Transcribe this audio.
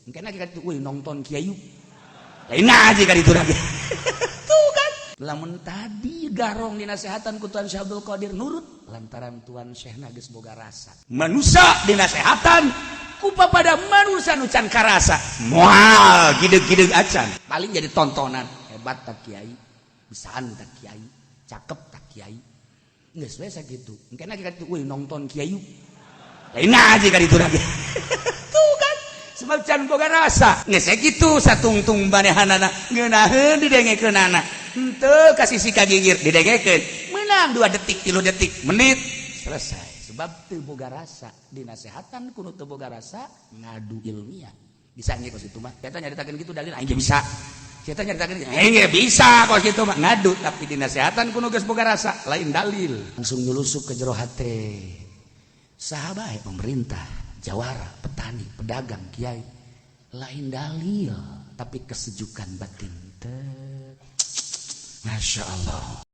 Engke lagi kan itu, nonton kiai lain aja kan itu lagi. Tuh kan, lamun tadi garong dinasehatan ku Tuan Syekh Abdul Qadir, nurut lantaran Tuan Syekh geus boga rasa. Manusia dinasehatan ku pada manusia nu can karasa, moal gideg-gideg acan, paling jadi tontonan. Hebat tak kiai, bisaan tak kiai, cakep tak kiai, geus we sakitu. Engke lagi kan itu, nonton kiai lain aja kan itu lagi. Tuh kan, sebab can boga rasa, geus kitu satungtung banehanana ngeunaheun didengekeunana, henteu kasih si kagigir didengekeun, menang 2 detik, 3 detik, menit, selesai. Sebab teu boga rasa. Dinasehatan ku nu teu boga rasa, ngadu ilmiah bisa nya kos itu mah. Kita nyaritakeun gitu dalil aing bisa, kita nyaritakeun aing bisa kos gitu mah ngadu. Tapi dinasehatan ku nu geus boga rasa, lain dalil, langsung nyulusup ke jero hate. Saha bae, pemerintah, jawara, petani, pedagang, kiai, lain dalil, tapi kesejukan batin teh. Masya Allah.